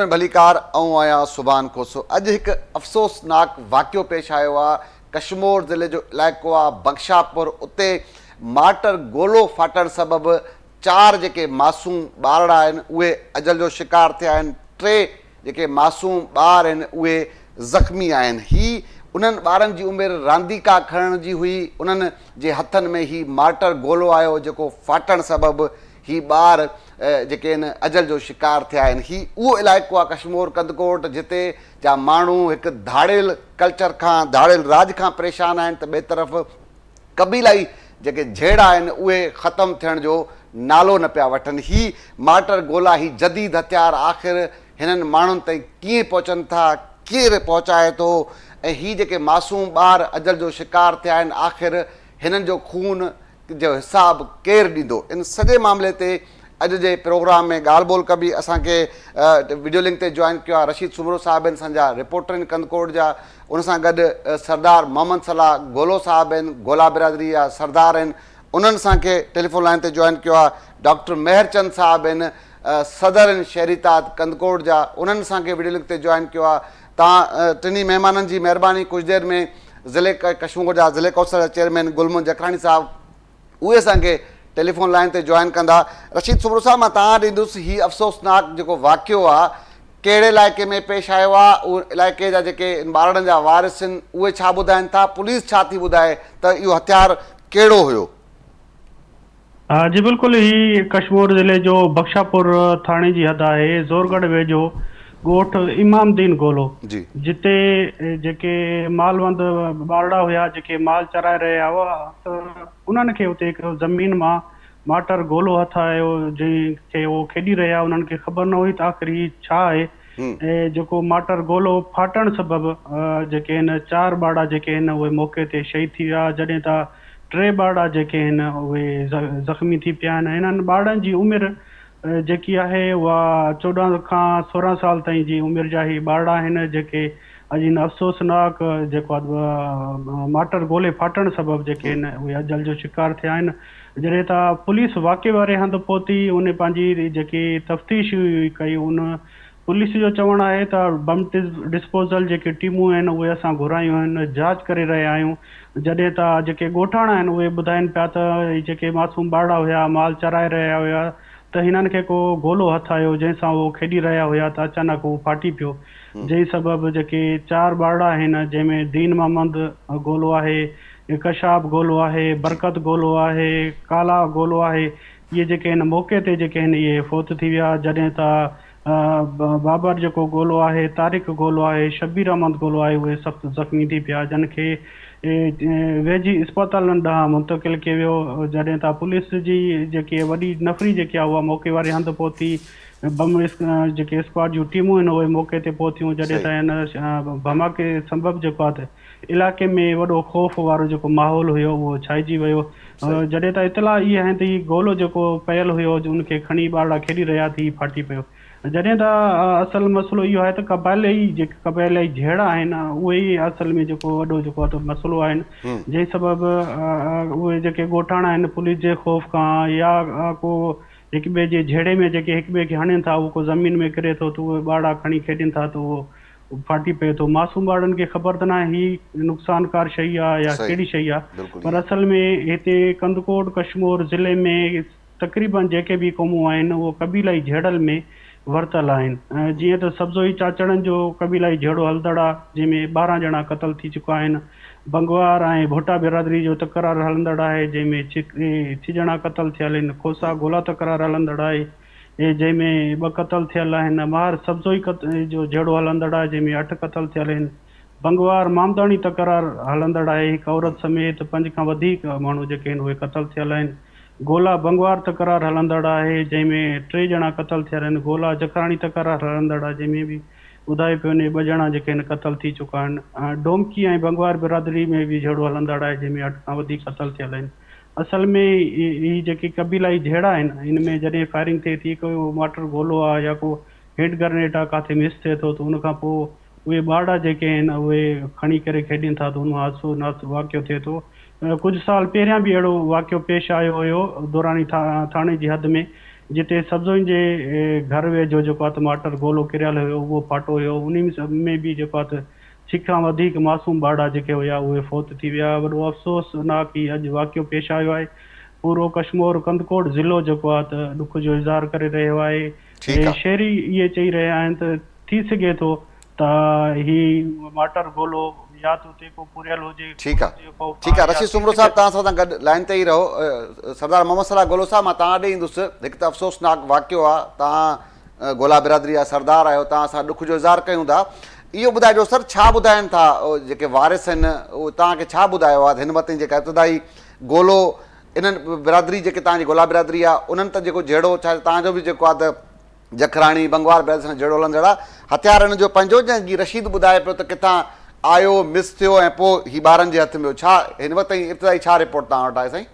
۾ ڀليڪار آئون آهيان سبحان کوسو اڄ هڪ افسوسناڪ واقعو پيش آيو آهي ڪشمور ضلعي جو علائقو آهي بخشاپور اتي مارٽر گولو ڦاٽڻ سبب چار جيڪي معصوم ٻارڙا آهن اهي اجل جو شڪار ٿيا آهن ٽي جيڪي معصوم ٻار آهن اهي زخمي آهن هي انهن ٻارن جي عمر رانديڪا کڻڻ جي هئي انهن جي هٿن ۾ هي مارٽر گولو آيو جيڪو ڦاٽڻ سبب هي ٻار جيڪي آهن اجل جو شڪار ٿيا آهن هي اهو علائقو آهي ڪشمور ڪنڌڪوٽ جتي جا ماڻهو هڪ ڌاڙيل ڪلچر کان ڌاڙيل راڄ کان پريشان آهن ته ٻئي طرف قبيلائي جيڪي جهيڙا آهن اهي ختم ٿيڻ جو نالو نه پيا وٺن. هي مارٽر گولا هي جديد هٿيار آخر هنن ماڻهن تائين ڪيئن پهچن ٿا، ڪير پهچائي ٿو ۽ هي جيڪي معصوم ٻار اجل جو شڪار ٿيا آهن آخر هنن جو خون جو حساب ڪير ڏيندو؟ ان سڄي معاملي تي اڄ جي پروگرام ۾ ڳالهه ٻولهه ڪبي. اسان کي وڊيو لنڪ تي جوائن ڪيو آهي رشيد سومرو صاحب آهن اسان جا رپورٽر آهن ڪنڌڪوٽ جا ان سان گڏ سردار محمد صلاح گولو صاحب آهن گولا برادري جا سردار آهن انهن اسان کي ٽيليفون لائن تي جوائن ڪيو آهي ڊاڪٽر مهر چند صاحب آهن صدر آهن شهري اتحاد ڪنڌڪوٽ جا انهن اسان کي وڊيو لنڪ تي جوائن ڪيو آهي تان ٽنهي مهمانن جي مهرباني ڪجهه دير ۾ ضلعي ڪشمور جا ضلعي ڪونسل جا چيئرمين گل محمد جکراڻي صاحب اهي اسان کي ٽيليفون لائين تي جوائن ڪندا. رشيد سومرو صاحب مان توهان ڏي ايندس هي افسوسناڪ جيڪو واقعو آ ڪهڙي علائقي ۾ پيش آيو آ اهو علائقي جا جيڪي ان ٻارڙن جا وارث آهن اهي ڇا ٻڌائن ٿا پوليس ڇا ٿي ٻڌائي ته اهو هٿيار ڪهڙو هيو. جي بلڪل هي ڪشمور ضلعي جو بخشاپور ٿاڻي جي حد آهي زورڳڙهه ويجهو ڳوٺ امام الدين گولو جتي جيڪي مالوند ٻارڙا هيا جيڪي مال چرائي رهيا هئا ته انهن کي اتي هڪ زمين مان مارٽر گولو هٿ آيو جنهن کي هو کيڏي رهيا انهن کي خبر نه هئي ته آخر هي ڇا آهي ۽ جيڪو مارٽر گولو ڦاٽڻ سبب جيڪي هن چار ٻارڙا جيڪي هن اهي موقعي تي شهيد ٿي ويا جڏهن ته ٽي ٻارڙا جيڪي هن اهي زخمي ٿي پيا آهن هنن ٻارڙن جي عمر جيڪي آهي اها 14 کان 16 سال تائين جي عمر جا هي ٻارڙا آهن جيڪي اڄ هن افسوسناڪ جيڪو آهي مارٽر گولي ڦاٽڻ سبب جيڪي آهن اهي اجل جو شڪار ٿيا آهن جڏهن ته پوليس واقعي واري هنڌ پهتي ان پنهنجي جيڪي تفتيش ڪئي ان پوليس جو چوڻ آهي ته بم ڊسپوزل جيڪي ٽيمون آهن اهي اسان گهرايون آهن جاچ ڪري رهيا آهيون جڏهن ته جيڪي ڳوٺاڻا آهن اهي ٻڌائين پيا ته هي جيڪي معصوم ٻارڙا هيا مال چرائي رهيا هيا ته هنن کي ڪو گولو هٿ آيو جنهن سان اهو کيڏي رهيا هيا ته اچانڪ هو ڦاٽي پيو جنهن سبب جيڪي چار ٻارڙا آهن جنهن ۾ دين محمد گولو آهي ڪشاب گولو آهي برڪت گولو آهي ڪالا گولو آهي اهي جيڪي آهن موقعي تي جيڪي آهن اهي فوت ٿي ويا جڏهن ته بابر جيڪو گولو آهي، طارق گولو آهي، شبير احمد گولو آهي اهي سخت زخمي ٿي پيا جن کي ويجهي اسپتالن ڏانهن منتقل ڪيو ويو جڏهن ته پوليس جي جيڪي وڏي نفري جيڪي آهي اها موقعي واري هنڌ پهتي بم جيڪي اسڪواڊ جون ٽيمون آهن اهي موقعي تي پهتيون جڏهن ته هن ڌماڪي سبب جيڪو آهي علائقي ۾ وڏو خوف وارو جيڪو ماحول هيو اهو ڇائجي ويو جڏهن ته اطلاع اهي آهن ته هي گولو جيڪو پيل هيو ان کي کڻي ٻارڙا کيڏي رهيا ٿي ڦاٽي پيو جڏهن ته اصل مسئلو اهو آهي ته قبائلي جيڪي قبائلي جهيڙا آهن اهي ئي اصل ۾ جيڪو وڏو جيڪو آهي ته مسئلو آهن جنهن سبب اهي جيڪي ڳوٺاڻا آهن پوليس جي خوف کان يا ڪو هڪ ٻئي جي جهيڙي ۾ جيڪي هڪ ٻئي کي هڻين ٿا اهو ڪو زمين ۾ ڪري ٿو ته اهي ٻارڙا کڻي کيڏين ٿا ته اهو ڦاٽي پئي ٿو. معصوم ٻارڙن کي خبر ته ناهي هي نقصانڪار شئي آ يا ڪهڙي شئي آ پر اصل ۾ هتي ڪنڌڪوٽ ڪشمور ضلعي ۾ تقريبن جيڪي به قومون آهن اهو قبيلائي جهيڙن ۾ ورتل آهن جيئن ته سبزوئي چاچڙن جو قبيلائي جهيڙو هلندڙ آ جنهن ۾ 12 ڄڻا قتل ٿي چڪا آهن بنگوار ۽ ڀٽا برادري جو تڪرار هلندڙ آهي جنهن ۾ ڇهه ڄڻا قتل ٿيل آهن کوسا گولا تڪرار هلندڙ آهي جنهن ۾ ٻه قتل ٿيل آهن، مهار سبزوئي جو جهيڙو هلندڙ آهي، جنهن ۾ اٺ قتل ٿيل آهن، بنگوار مامداڻي تڪرار هلندڙ آهي، هڪ عورت سميت پنج کان وڌيڪ ماڻهو جيڪي آهن اهي قتل ٿيل آهن، گولا بنگوار تڪرار هلندڙ آهي، جنهن ۾ ٽي ڄڻا قتل ٿيل آهن، گولا جکراڻي تڪرار هلندڙ آهي، جنهن ۾ به ٻڌايو پيو وڃي ٻه ڄڻا جيڪي آهن قتل ٿي چڪا آهن، ڊومڪي ۽ بنگوار برادري ۾ به جهيڙو هلندڙ آهي، جنهن ۾ اٺ کان وڌيڪ قتل ٿيل آهن. اصل ۾ هي جيڪي قبيلائي جهيڙا آهن ان ۾ جڏهن فائرنگ ٿئي ٿي ڪو مارٽر گولو آ يا ڪو هينڊ گرنيڊ آ ڪاٿي مس ٿئي ٿو ته ان کان پوء اهي ٻارڙا جيڪي آهن اهي کڻي ڪري کيڏين ٿا ته ان مان حادثو ناس واقعو ٿئي ٿو ڪجهه سال پهريان به اهڙو واقعو پيش آيو هيو دوراني ٿاڻي جي حد ۾ جتي سبزوئين جي گهر ويجهو جيڪو آهي ته مارٽر گولو ڪريل هيو اهو ڦاٽو هيو انهي ۾ به جيڪو آهي ته ڇھ کان وڌيڪ معصوم ٻارڙا جيڪي هيا اهي فوت ٿي ويا وڏو افسوس ناڪ هي اڄ واقعو پيش آيو آهي پورو ڪشمور ڪنڌڪوٽ ضلعو جيڪو آهي ته ڏک جو اظهار ڪري رهيو آهي ٺيڪ آ. شهري اهي چئي رهيا آهن ته ٿي سگهي ٿو ته هي مارٽر گولو يا ته اتي ڪو پوريل هجي ٺيڪ آ خون جي خوف ٺيڪ آ کان يا رشيد ٿي سومرو سگهي صاحب ٿو. توهان اسان سان گڏ لائين تي ئي رهو سردار محمد صلاح گولو صاحب مان توهان ڏي ايندس هڪ ته افسوسناڪ واقعو آ توهان گولا برادري جا سردار آهيو توهان سان ڏک جو اظهار ڪيون ٿا اهو ٻڌائجو سر ڇا ٻڌائين ٿا جيڪي وارث آهن اهي توهان کي ڇا ٻڌايو آ هن وقت تائين جيڪا ابتدائي گولو انهن برادري جيڪي توهان جي گولا برادري آ انهن ته جيڪو جهيڙو ڇا توهان جو به جيڪو آ ته جکراڻي بنگوار بيد سان جهيڙو هلندڙ آ، هٿيار هن جو پنهنجو جنهن جي رشيد ٻڌائي پيو ته ڪٿان آيو، مس ٿيو ۽ پوء هي ٻارن جي هٿ ۾ هو. ڇا هن وقت تائين ابتدائي ڇا رپورٽ توهان وٽ آهي سائين؟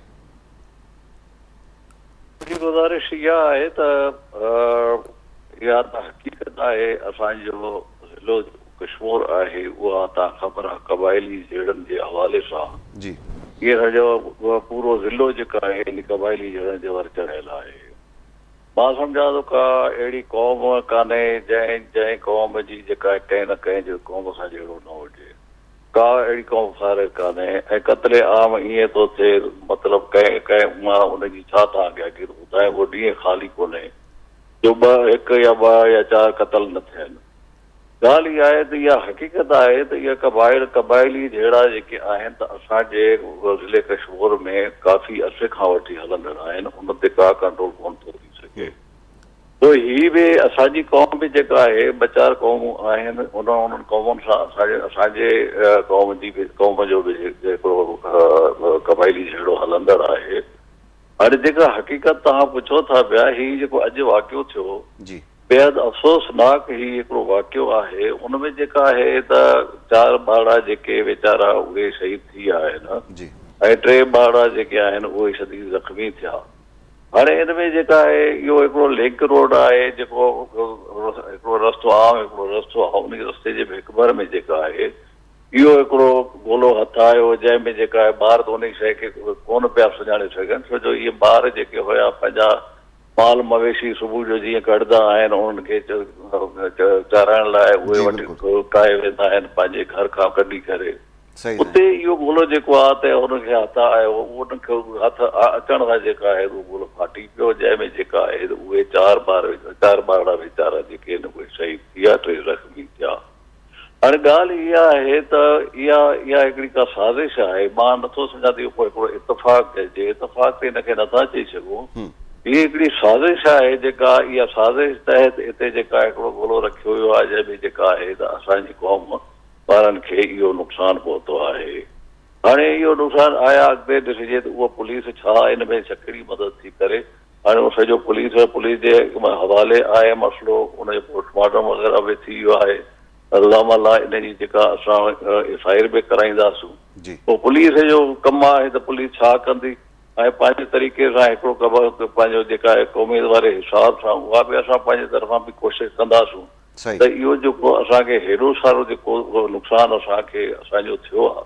منهنجي گذارش اها آهي ته اها ته حقيقت آهي اسان جو ضلعو جيڪو ڪشمور آهي اها تان خبر آهي قبائلي جهيڙن جي حوالي سان جي. اهي اسان جو پورو ضلعو جيڪا آهي ان قبائلي جهيڙن جي ور چڙهيل آهي. مان سمجهان ٿو ڪا اهڙي قوم ڪانهي جنهن جنهن قوم جي جيڪا ڪنهن نه ڪنهن جي قوم سان جهيڙو نه هجي. ڪا اهڙي قوم فارغ ڪانهي ۽ قتل عام ائين ٿو ٿئي مطلب ڪنهن ڪنهن مان ان جي ڇا توهان کي حقيقت ٻڌايان ڪو ڏينهن خالي ڪونهي جو ٻه هڪ يا ٻه يا چار قتل نه ٿين. ڳالهه اها آهي ته اها حقيقت آهي ته اها قبائل قبائلي جهيڙا جيڪي آهن ته اسان جي ضلعي ڪشمور ۾ ڪافي عرصي کان وٺي هلندڙ آهن ان تي ڪا ڪنٽرول ڪونه ٿو ٿي سگهي سو هي به اسان جي قوم به جيڪا آهي ٻه چار قومون آهن ان انهن قومن سان اسان جي اسان جي قوم جي به قوم جو به هڪڙو قبائلي جهيڙو هلندڙ آهي هاڻي جيڪا حقيقت توهان پڇو ٿا پيا هي جيڪو اڄ واقعو ٿيو جي. بيحد افسوسناڪ هي هڪڙو واقعو آهي ان ۾ جيڪا آهي ته چار ٻارڙا جيڪي ويچارا اهي شهيد ٿي ويا آهن جي. ۽ ٽي ٻارڙا جيڪي آهن اهي شديد زخمي ٿيا هاڻي ان ۾ جيڪا آهي اهو هڪڙو لنڪ روڊ آهي جيڪو هڪڙو رستو عام هڪڙو رستو آهي ان رستي جي هڪ ڀر ۾ جيڪا آهي اهو هڪڙو گولو هٿ آيو، جنهن ۾ جيڪا آهي ٻار ته انهي شيء کي ڪونه پيا سڃاڻي سگهن، ڇو جو اهي ٻار جيڪي هيا پنهنجا مال مويشي صبح جو جيئن ڪڍندا آهن انهن کي چارائڻ لاء اهي جي وٽ بلڪل. ڪاهي ويندا آهن پنهنجي گهر کان ڪڍي ڪري صحيح سائين. اتي اهو گولو جيڪو آهي ته هن کي هٿ آيو ان کي هٿ اچڻ سان جيڪا آهي اهو گولو ڦاٽي پيو جنهن ۾ جيڪا آهي اهي چار ٻار چار ٻارڙا ويچارا جيڪي آهن اهي شهيد ٿي ويا ٽي زخمي ٿيا. هاڻي ڳالهه اها آهي ته اها اها هڪڙي ڪا سازش آهي، مان نٿو سمجهان ته اهو ڪو هڪڙو اتفاق چئجي، اتفاق ته ان کي نٿا چئي سگهون، هي هڪڙي سازش آهي جيڪا اها سازش تحت هتي جيڪا هڪڙو گولو رکيو ويو آهي جنهن ۾ جيڪا آهي ته اسان جي قوم وارن کي اهو نقصان پهتو آهي. هاڻي اهو نقصان آيا اڳتي ڏسجي ته اها پوليس ڇا ان ۾ ڪهڙي مدد ٿي ڪري، هاڻي اهو سڄو پوليس پوليس جي حوالي آهي مسئلو، ان جو پوسٽ مارٽم وغيره به ٿي ويو آهي، الزام الله ان جي جيڪا اسان ايف I R به ڪرائينداسون، پوء پوليس جو ڪم آهي ته پوليس ڇا ڪندي ۽ پنهنجي طريقي سان هڪڙو پنهنجو جيڪا آهي قومي واري حساب سان اها به اسان پنهنجي طرفان به ڪوشش ڪنداسون. ته اهو جيڪو اسان کي هيڏو سارو جيڪو نقصان اسان کي اسان جو ٿيو آ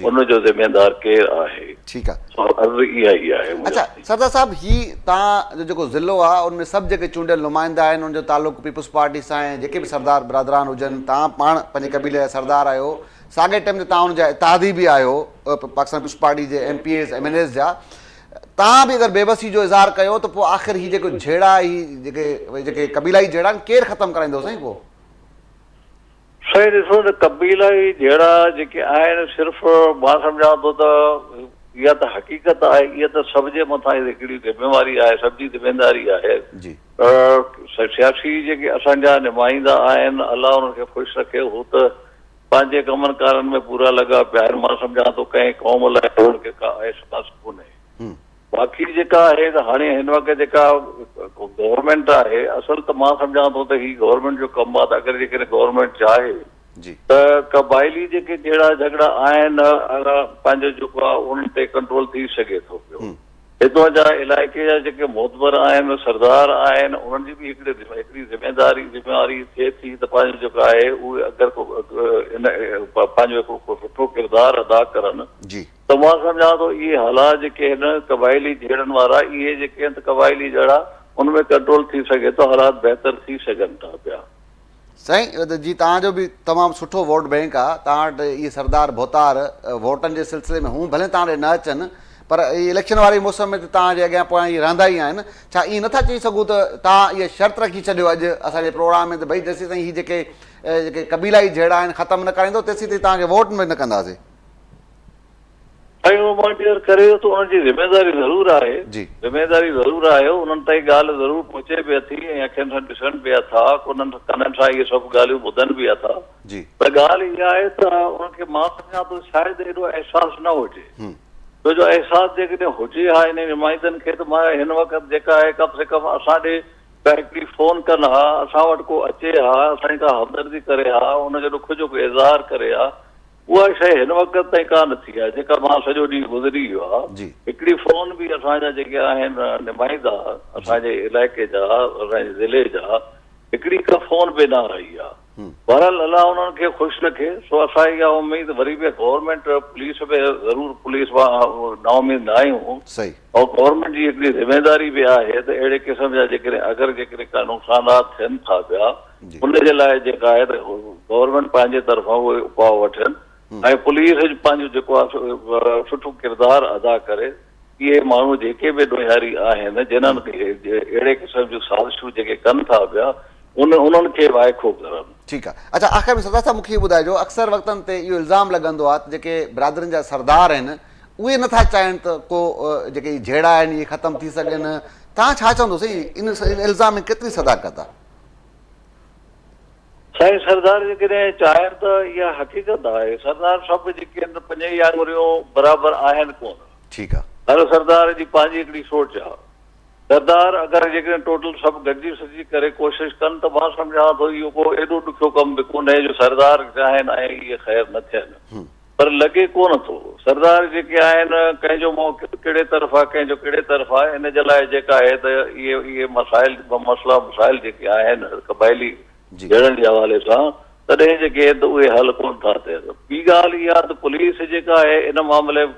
ان جو ذميدار ڪير آهي؟ ٺيڪ آ. سو عرض اها ئي آهي منهنجو اڇا سائين. سردار صاحب هي توهان جو جيڪو ضلعو آ ان ۾ سڀ جيڪي چونڊيل نمائندا آهن ان جو تعلق پيپلز پارٽي سان آهي جيڪي به سردار برادران هجن توهان پاڻ پنهنجي قبيلي جا سردار آهيو ساڳئي ٽيم تي توهان ان جا اتحادي به آهيو پاڪستان پيپلز پارٽي جي M P As M N As جا توهان به اگر بيوسي جو اظهار ڪيو ته پوء آخر هي جيڪو جهيڙا هي جيڪي جيڪي قبيلائي جهيڙا آهن ڪير ختم ڪرائيندو سائين پوء؟ سائين ڏسو ته قبيلائي جهيڙا جيڪي آهن صرف مان سمجهان ٿو ته اها ته حقيقت آهي اها ته سڀ جي مٿان هڪڙي ذميواري آهي سڀ جي ذميداري آهي جي. سياسي جيڪي اسان جا نمائندا آهن الله انهن کي خوش رکي هو ته پنهنجي ڪمن ڪارن ۾ پورا لڳا پيا آهن، مان سمجهان ٿو ڪنهن قوم لاء انهن کي ڪا احساس ڪونهي. باقي جيڪا آهي ته هاڻي هن وقت جيڪا گورنمينٽ آهي اصل ته مان سمجهان ٿو ته هي گورنمينٽ جو ڪم آهي ته اگر جيڪڏهن گورنمينٽ چاهي ته قبائلي جيڪي جهيڙا جهڳڙا آهن پنهنجو جيڪو آهي انهن تي ڪنٽرول ٿي سگهي ٿو پيو. هتان جا علائقي جا جيڪي معتبر آهن، سردار آهن، انهن جي به هڪڙي هڪڙي ذميداري ذميواري ٿئي ٿي ته پنهنجو جيڪو آهي اهي اگر ڪو ان پنهنجو هڪڙو ڪو سٺو ڪردار ادا ڪرن جي. ته مان سمجهان ٿو اهي حالات جيڪي آهن قبائلي جهيڙن وارا اهي جيڪي آهن ته قبائلي جهيڙا ان ۾ ڪنٽرول ٿي سگهي ٿو حالات بهتر ٿي سگهن ٿا پيا. سائين جي توهان جو به تمام سٺو ووٽ بينڪ آ توهان وٽ اهي سردار ڀوتار ووٽن جي سلسلي ۾ هون ڀلي توهان ڏي نه اچن پر اهي اليڪشن واري موسم ۾ ته توهان جي اڳيان پويان اهي رهندا ئي آهن ڇا ائين نٿا چئي سگهون ته توهان اها شرط رکي ڇڏيو اڄ اسان جي پروگرام ۾ ته ڀئي جيسين تائين هي جيڪي جيڪي قبيلائي جهيڙا آهن ختم نه ڪرائيندو تيسين تائين توهان کي ووٽ به نه ڪنداسين. سائين اهو مان ڊيئر ڪري ٿو انهن جي ذميواري ضرور آهي ذميواري ضرور آهي انهن تائين ڳالهه ضرور پهچي به اٿي ۽ اکين سان ڏسن به اٿا انهن ڪنن سان اهي سڀ ڳالهيون ٻڌن به اٿا پر ڳالهه اها آهي ته انهن کي مان سمجهان ٿو شايد ايڏو احساس نه هجي ڇو جو احساس جيڪڏهن هجي ها انهن نمائندن کي ته مان هن وقت جيڪا آهي ڪم سي ڪم اسان ڏي ڪا هڪڙي فون ڪن ها اسان وٽ ڪو اچي ها اسان جي ڪا همدردي ڪري ها ان جي ڏک جو ڪو اظهار ڪري ها اها شيء هن وقت تائين ڪا نه ٿي آهي جيڪا مان سڄو ڏينهن گذري ويو آهي. هڪڙي فون به اسان جا جيڪي آهن نمائندا اسان جي علائقي جا اسان جي ضلعي جا هڪڙي ڪا فون به نه آئي آهي. بهرحال الله انهن کي خوش رکي سو اسان اها اميد وري به گورنمينٽ پوليس به ضرور پوليس مان نااميد نه آهيون ۽ گورنمينٽ جي هڪڙي ذميداري به آهي ته اهڙي قسم جا جيڪڏهن اگر جيڪڏهن ڪا نقصانات ٿين ٿا پيا ان جي لاء جيڪا آهي ته گورنمينٽ پنهنجي طرفان اهي اپاء وٺن ۽ پوليس پنهنجو جيڪو آهي سٺو ڪردار ادا ڪري اهي ماڻهو جيڪي به ڏوهاري آهن جنهن اهڙي قسم جون سازشون جيڪي ڪن ٿا پيا ان انهن کي وائکو ڪرن. ٺيڪ آهي اڇا آخر ۾ سردار صاحب مون کي اهو ٻڌائجو اڪثر وقتن تي اهو الزام لڳندو آهي ته جيڪي برادرين جا سردار آهن اهي نٿا چاهين ته ڪو جيڪي جهيڙا آهن اهي ختم ٿي سگهن توهان ڇا چوندو سائين ان الزام ۾ ڪيتري صداقت آهي؟ سائين سردار جيڪڏهن چاهين ته اها حقيقت آهي سردار سڀ جيڪي آهن پنج ئي آڱريون برابر آهن ڪونه ٺيڪ آ. هر سردار جي پنهنجي هڪڙي سوچ آ سردار اگر جيڪڏهن ٽوٽل سڀ گڏجي سڏجي ڪري ڪوشش ڪن ته مان سمجهان ٿو اهو ڪو ايڏو ڏکيو ڪم به ڪونهي جو سردار چاهين ۽ اهي خير نه ٿين پر لڳي ڪونه ٿو. سردار جيڪي آهن ڪنهن جو منهن ڪهڙي طرف آهي ڪنهن جو ڪهڙي طرف آهي ان جي لاء جيڪا آهي ته اهي اهي مسائل مسئلا مسائل جيڪي آهن قبائلي جهيڙن جي حوالي سان تڏهن جيڪي آهن ته اهي حل ڪونه ٿا ٿين. ٻي ڳالهه اها ته پوليس جيڪا آهي ان معاملي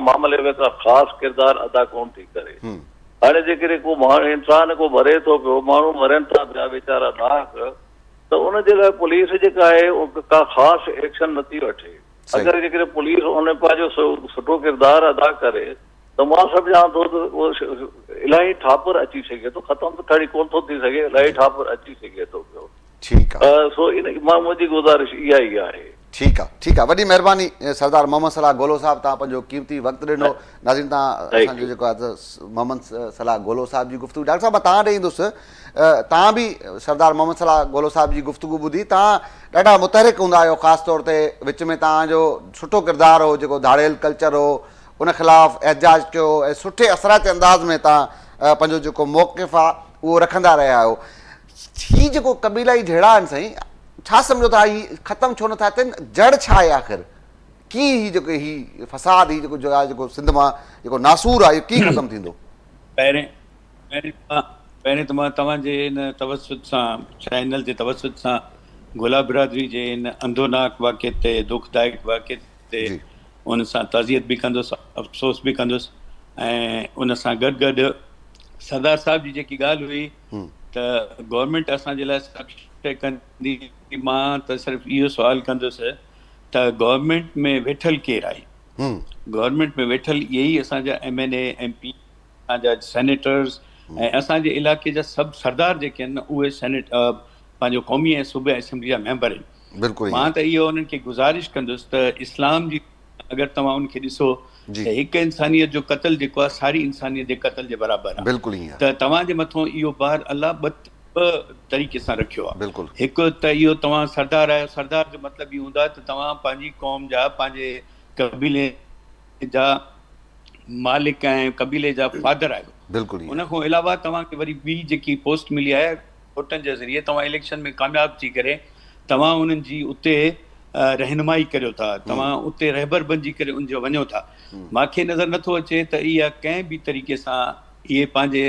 معاملي ۾ ڪا خاص ڪردار ادا ڪونه ٿي ڪري. هاڻي جيڪڏهن ڪو ماڻهو انسان ڪو مري ٿو پيو ماڻهو مرن ٿا پيا ويچارا ناحق ته ان جي لاء پوليس جيڪا آهي اها ڪا خاص ايڪشن نٿي وٺي اگر جيڪڏهن پوليس ان ۾ پنهنجو سٺو ڪردار ادا ڪري ته مان سمجهان ٿو ته اهو الاهي ٺاپر اچي سگهي ٿو ختم ته کڻي ڪونه ٿو ٿي سگهي الاهي ٺاپر اچي سگهي ٿو پيو ٺيڪ آ سو ان مان منهنجي گذارش اها ئي آهي. ٺيڪ آ ٺيڪ آ وڏي مهرباني سردار محمد صلاح گولو صاحب توهان پنهنجو قيمتي وقت ڏنو ناظرين توهان اسان جو جيڪو آ ته محمد صلاح گولو صاحب جي گفتگو ڊاڪٽر صاحب مان توهان ڏي ايندس توهان به سردار محمد صلاح گولو صاحب جي گفتگو ٻڌي توهان ڏاڍا متحرڪ هوندا آهيو خاص طور تي وچ ۾ توهان جو سٺو ڪردار هو جيڪو ڌاڙيل ڪلچر هو ان خلاف احتجاج ڪيو ۽ سٺي اثرائتي انداز ۾ توهان پنهنجو جيڪو موقف آ اهو رکندا رهيا آهيو هي جيڪو قبيلائي جهيڙا آهن سائين ڇا سمجهو ٿا هي ختم ڇو نٿا ٿين جڙ ڇا آهي آخر ڪيئن هي جيڪو هي فساد هي جيڪو جيڪو سنڌ مان جيڪو ناسور آهي ڪيئن ختم ٿيندو؟ پهرين پهرين ته مان توهان جي ان توسط سان چينل جي توسط سان گولا برادري جي ان اندوناڪ واقعي تي دکدائڪ واقعي تي ان سان تعزيت به ڪندس افسوس به ڪندس ۽ ان سان گڏ گڏ سردار صاحب جي جيڪي ڳالهه هئي ته گورنمينٽ اسان جي لاء سڀ شيء ڪندي مان ته صرف اهو سوال ڪندس ته گورنمينٽ ۾ ويٺل ڪير آهي گورنمينٽ ۾ ويٺل اهي ئي اسان جا ايم اين اي ايم پي اسان جا سينيٽرز ۽ اسان جي علائقي جا سڀ سردار جيڪي آهن اهي سينيٽ پنهنجو قومي ۽ صوبي اسيمبلي جا ميمبر آهن بلڪل مان ته اهو انهن کي گذارش ڪندس ته اسلام جي اگر توهان ان کي ڏسو ته هڪ انسانيت جو قتل جيڪو آهي ساري انسانيت جي قتل جي برابر آهي بلڪل ائين ته توهان جي مٿون اهو بار الله ٻه طريقي سان رکيو آهي بلڪل هڪ ته اهو توهان سردار آهيو سردار جو مطلب اهو هوندو آهي ته توهان پنهنجي قوم جا پنهنجي قبيلي جا مالڪ ۽ قبيلي جا فادر آهيو بلڪل ان کان علاوه توهان کي وري ٻي جيڪي پوسٽ ملي آهي ووٽن جي ذريعي توهان اليڪشن ۾ ڪامياب ٿي ڪري توهان انهن جي اتي رهنمائي ڪريو ٿا توهان اتي رهبر بنجي ڪري ان جو وڃو ٿا ماکي نظر نٿو اچي ته اها ڪنهن به طريقي سان اهي پنهنجي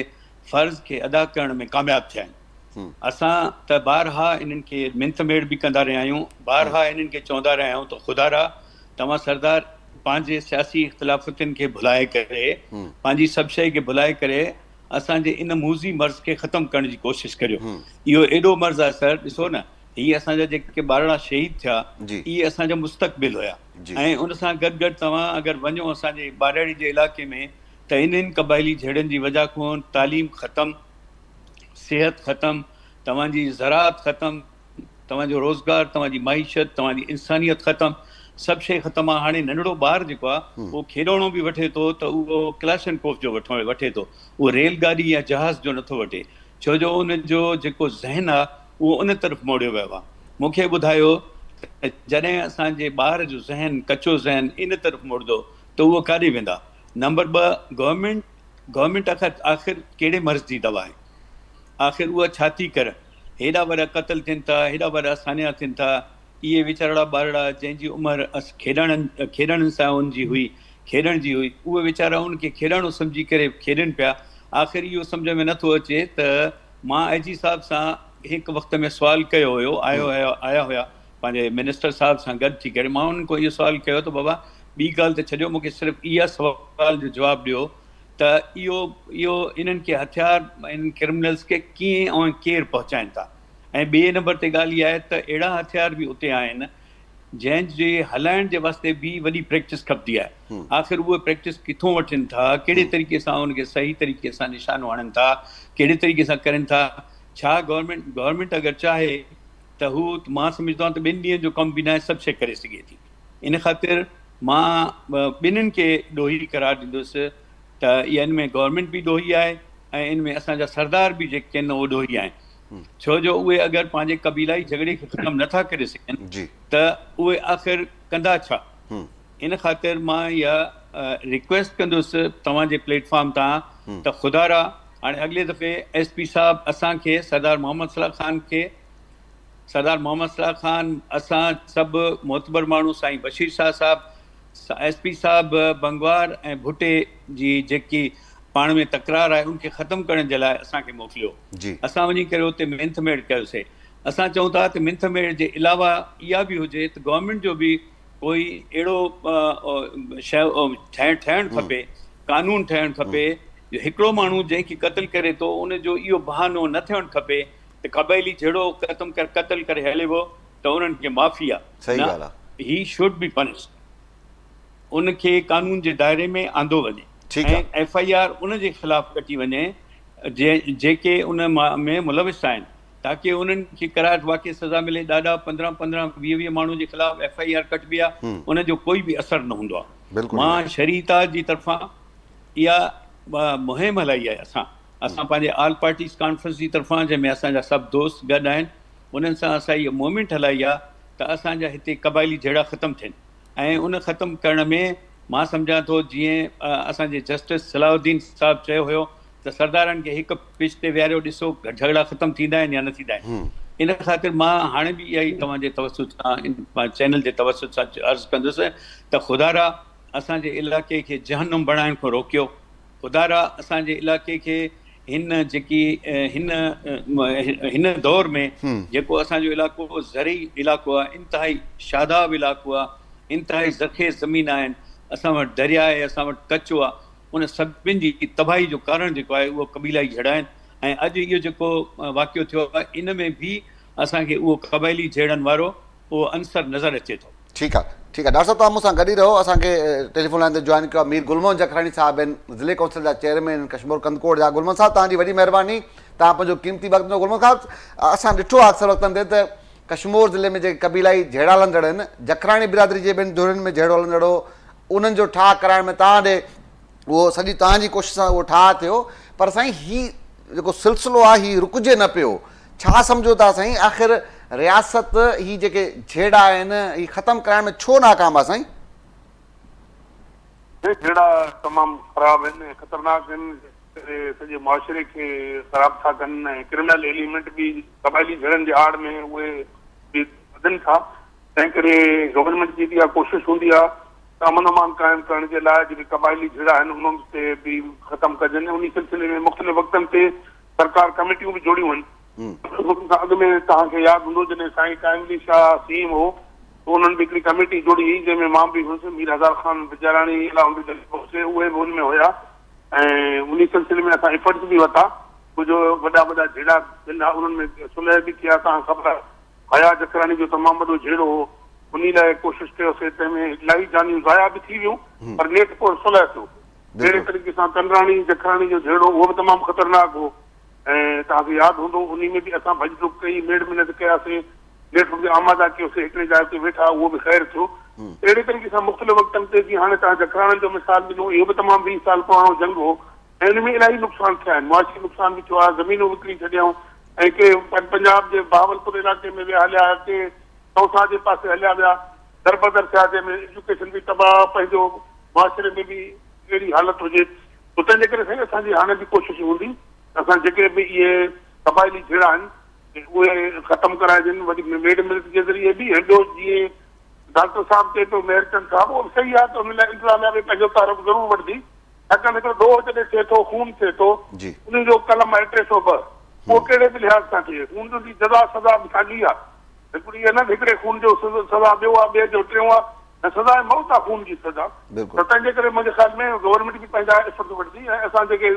فرض کي ادا ڪرڻ ۾ ڪامياب ٿيا آهن اسان ته بارها انهن کي منٿ ميڙ به ڪندا رهيا آهيون بارها انهن کي چوندا رهيا آهيون ته خدارا توهان سردار پنهنجي سياسي اختلافتن کي ڀلائي ڪري پنهنجي سڀ شيء کي ڀلائي ڪري اسان جي ان موذي مرض کي ختم ڪرڻ جي ڪوشش ڪريو. اهو ايڏو مرض آهي سر ڏسو نه هي اسان جا جيڪي ٻارڙا شهيد ٿيا اهي اسان جو مستقبل هيا ۽ ان سان گڏ گڏ توهان اگر وڃو اسان جي ٻارڙي جي علائقي ۾ ته انهن قبائلي جهيڙن جي وجه کان تعليم ختم، صحت ختم، توهان جي زراعت ختم، توهان جو روزگار، توهان جي معيشت، توهان جي انسانيت ختم، سڀ شيء ختم آ، هاڻي ننڍڙو ٻار جيڪو آ اهو کيڏوڻو به وٺي ٿو ته اهو ڪلاشنڪوف جو وٺي ٿو، اهو ريل گاڏي يا جهاز جو نٿو وٺي، ڇو جو ان جو جيڪو ذهن آ اهو ان طرف موڙيو ويو آ. مون کي ٻڌايو ته جڏهن اسان جي ٻار جو ذهن، ڪچو ذهن ان طرف مڙندو ته اهو ڪاڏي ويندا؟ نمبر ٻه گورنمينٽ، گورنمينٽ آخر ڪهڙي مرض جي دوا آهي؟ آخر اها ڇا ٿي ڪري؟ هيڏا وڏا قتل ٿين ٿا، هيڏا وڏا سانحا ٿين ٿا، اهي ويچارڙا ٻارڙا جنهن جي عمر کيڏڻ کيڏڻ سان ان جي هئي، کيڏڻ جي هئي، اهي ويچارا ان کي کيڏاڻو سمجهي ڪري کيڏن پيا. آخر اهو سمجهه ۾ نٿو اچي ته مان آء جي صاحب سان هڪ وقت ۾ سوال ڪيو هيو، آيو هيا آيا هيا پنهنجي منسٽر صاحب سان گڏ ٿي ڪري، مان انهن کان اهو سوال ڪيو ته بابا ٻي ڳالهه ته ڇڏيو مون کي صرف اها سوال جو جواب ڏيو ته اهو اهو انهن کي هٿيار انهن ڪرمنلز کي ڪيئن ۽ ڪير پهچائين ٿا ۽ ٻئي نمبر تي ڳالهه اها آهي ته اهڙا هٿيار به اتي آهن جنهن جي هلائڻ جي واسطي به وڏي پريڪٽس کپندي آهي آخر اهي پريڪٽس ڪٿون وٺن ٿا ڪهڙي طريقي سان ان کي صحيح طريقي سان نشانو هڻن ٿا ڪهڙي طريقي سان ڪرين ٿا ڇا گورنمينٽ گورنمينٽ اگر چاهي ته هو مان سمجهندو آهيان ته ٻن ڏينهن جو ڪم به ناهي سڀ شيء ڪري سگهي ٿي. ان خاطر مان ٻنهين کي ڏوهي قرار ڏيندس ته اها ان ۾ گورنمينٽ به ڏوهي آهي ۽ ان ۾ اسان جا سردار به جيڪي آهن اهي ڏوهي آهن ڇو جو اهي اگر پنهنجي قبيلائي جهڳڙي کي ختم نٿا ڪري سگهن ته اهي آخر ڪندا ڇا؟ ان خاطر مان اها ريڪويسٽ ڪندس توهان جي پليٽ فارم تان ته خدارا هاڻي اڳلي دفعي ايس پي صاحب اسان کي سردار محمد صلاح خان کي سردار محمد صلاح خان، اسان سڀ معتبر ماڻهو سائين بشير شاهه صاحب، ايس پي صاحب بنگوار ۽ ڀٽي جي جيڪي پاڻ ۾ تڪرار آهي ان کي ختم ڪرڻ جي لاء اسان کي موڪليو. اسان وڃي ڪري اتي منٿ ميڙ ڪيوسي. اسان چئون ٿا ته منٿ ميڙ جي علاوه اها به هجي ته گورنمينٽ جو به ڪوئي اهڙو شيء ٺهڻ کپي، قانون ٺهڻ کپي جو هڪڙو ماڻهو جنهن کي قتل ڪري ٿو ان جو اهو بهانو نه ٿيڻ کپي ته قبائلي جهيڙو ختم ڪري قتل ڪري هلي ويو ته انهن کي معافي آ صحيح نه ڳالهه آ. هي should be punished ان کي قانون جي دائري ۾ آندو وڃي ٺيڪ ۽ آ. ايف I R ان جي خلاف ڪٽي وڃي جيڪي ان ۾ ملوث آهن تاڪي انهن کي قرار واقعي سزا ملي ڏاڏا 15 15 20 20 ماڻهن جي خلاف ايف I R ڪٽبي آ ان جو ڪوئي به اثر نه هوندو آ بلڪل مان شريعه اتحاد جي طرفان اها مهم هلائي آهي اسان اسان پنهنجي آل پارٽيز ڪانفرنس جي طرفان جنهن ۾ اسان جا سڀ دوست گڏ آهن انهن سان اسان هيء موومينٽ هلائي آهي ته اسان جا هتي قبائلي جهيڙا ختم ٿين ۽ ان ختم ڪرڻ ۾ مان سمجهان ٿو جيئن اسان جي جسٽس صلاح الدين صاحب چيو هيو ته سردارن کي هڪ پچ تي ويهاريو ڏسو جهڳڙا ختم ٿيندا آهن يا نه ٿيندا آهن ان خاطر مان هاڻي به اها ئي توهان جي توسط سان ان چينل جي توسط سان عرض ڪندس ته خدارا اسان جي علائقي کي جهنم بڻائڻ کان روڪيو. خدارا اسان جي علائقي کي هن جيڪي هن هن دور ۾ جيڪو اسان جو علائقو زرعي علائقو آهي انتهائي شاداب علائقو آهي انتهائي زرخيز زمين آهن اسان وٽ درياء آهي اسان وٽ ڪچو آهي ان سڀن جي تباهي جو ڪارڻ جيڪو آهي اهو قبيلائي جهيڙا آهن ۽ اڄ اهو جيڪو واقعو ٿيو آهي ان ۾ به اسان کي اهو قبائلي جهيڙن وارو اهو عنصر نظر اچي ٿو. ٺيڪ آ ٺيڪ آ ڊاڪٽر صاحب توهان مون سان گڏ ئي رهو اسان کي ٽيليفون لائين تي جوائن ڪيو آ مير گل محمد جکراڻي صاحب آهن ضلعي ڪونسل جا چيئرمين آهن ڪشمور ڪنڌڪوٽ جا گل محمد صاحب توهان جي وڏي مهرباني توهان پنهنجو قيمتي وقت ڏنو گل محمد صاحب اسان ڏٺو آ اڪثر وقتن تي ته ڪشمور ضلعي ۾ جيڪي قبيلائي جهيڙا هلندڙ آهن جکراڻي برادري جي ٻن ڌرين ۾ جهيڙو هلندڙ هو انهن جو ٺاهه ڪرائڻ ۾ توهان ڏي اهو سڄي توهان جي ڪوشش سان اهو ٺاهه ٿيو پر سائين هي جيڪو سلسلو آهي هي رڪجي نه پيو ڇا سمجهو ٿا سائين آخر رياست هي جيڪي جهيڙا آهن هي ختم ڪرائڻ ۾ ڇو ناڪام آهي سائين؟ هي جهيڙا تمام خراب آهن ۽ خطرناڪ آهن جيڪي سڄي معاشري کي خراب ٿا ڪن ۽ ڪرمنل ايليمينٽ به قبائلي جهيڙن جي آڙ ۾ اهي به وڌن ٿا تنهن ڪري گورنمينٽ جي به اها ڪوشش هوندي آهي ته امن امان قائم ڪرڻ جي لاء جيڪي قبائلي جهيڙا آهن انهن تي به ختم ڪجن انهي سلسلي ۾ مختلف وقتن تي سرڪار ڪميٽيون به جوڙيون آهن. ان کان اڳ ۾ توهان کي ياد هوندو جڏهن سائين قائم علي شاهه سي ايم هو ته انهن به هڪڙي ڪميٽي جوڙي هئي جنهن ۾ مان به هيس، مير هزار خان بجاراڻي، علاؤالدين بخشي اهي به ان ۾ هيا. ۽ انهي سلسلي ۾ اسان ايفرٽس به ورتا، ڪجهه وڏا وڏا جهيڙا ٿين ها انهن ۾ صلح به ٿيا، توهان کي خبر آهي حيا جکراڻي جو تمام وڏو جهيڙو هو، انهي لاء ڪوشش ڪيوسين تنهن ۾ الاهي جانيون ضايع به ٿي ويون پر نيٺ پوء صلح ٿيو. اهڙي طريقي سان ڪنراڻي جکراڻي جو جهيڙو اهو به تمام خطرناڪ هو ۽ توهان کي ياد هوندو انهي ۾ به اسان ڀڄ ڊڪ ڪئي، ميڙ منت ڪياسين، نيٺ ان کي آماده ڪيوسين، هڪڙي جاء تي ويٺا اهو به خير ٿيو. اهڙي طريقي سان مختلف وقتن تي جيئن هاڻي توهان جکراڻن جو مثال ڏنو اهو به تمام 20 سال پراڻو جنگ هو ۽ ان ۾ الاهي نقصان ٿيا آهن، معاشي نقصان به ٿيو آهي، زمينون وڪڻي ڇڏيائون ۽ ڪي پنجاب جي بهاولپور علائقي ۾ ويا هليا، ڪي تونسا جي پاسي هليا ويا، دربدر ٿيا جنهن ۾ ايجوڪيشن به تباهه پنهنجو معاشري ۾ به اهڙي حالت هجي ته تنهن جي ڪري سائين اسان جي هاڻي به ڪوشش هوندي ته اسان جيڪي به اهي قبائلي جهيڙا آهن اهي ختم ڪرائجن وري ميڙ ملت جي ذريعي به ۽ ٻيو جيئن ڊاڪٽر صاحب چئي پيو مهر چند صاحب اهو به صحيح آهي ته ان لاء انتظاميا به پنهنجو تحرڪ ضرور وٺندي ڇاڪاڻ ته هڪڙو ڏوهه جڏهن ٿئي ٿو خون ٿئي ٿو ان جو قلم آهي 302 اهو ڪهڙي به لحاظ سان ٿئي خون جي جزا سزا به ساڳي آهي هڪڙي اها نه ته هڪڙي خون جو سزا ٻيو آهي ٻئي جو ٽيون آهي ۽ سزا موت آهي خون جي سزا ته تنهن جي ڪري منهنجي خيال ۾ گورنمينٽ به پنهنجا ايفرٽ وٺندي ۽ اسان جيڪي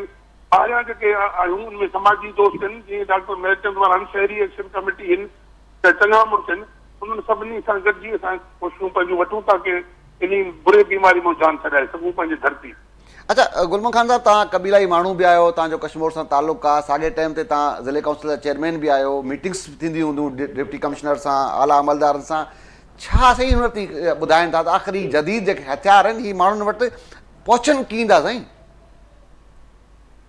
ٻاهريان جيڪي آهيون ان ۾ سماجي دوست آهن جيئن ڊاڪٽر مهر چند وارا آهن شهري ايڪشن ڪميٽي آهن ته چڱا مڙس آهن انهن سڀني سان گڏجي اسان ڪوششون پنهنجون وٺون تاڪه انهي بري بيماري مان جان ڇڏائي سگهون پنهنجي ڌرتي. اڇا گل محمد خان صاحب توهان قبيلائي ماڻهو به آهيو توهان جو ڪشمور سان تعلق آهي ساڳئي ٽائيم تي توهان ضلعي ڪائونسل جا چيئرمين به آهيو ميٽنگس به ٿينديون هونديون ڊپٽي ڪمشنر سان اعليٰ عملدارن سان ڇا سائين هن وقت ٻڌائين ٿا ته آخر هي جديد جيڪي هٿيار آهن هي ماڻهن وٽ پهچن ڪيئن ٿا سائين؟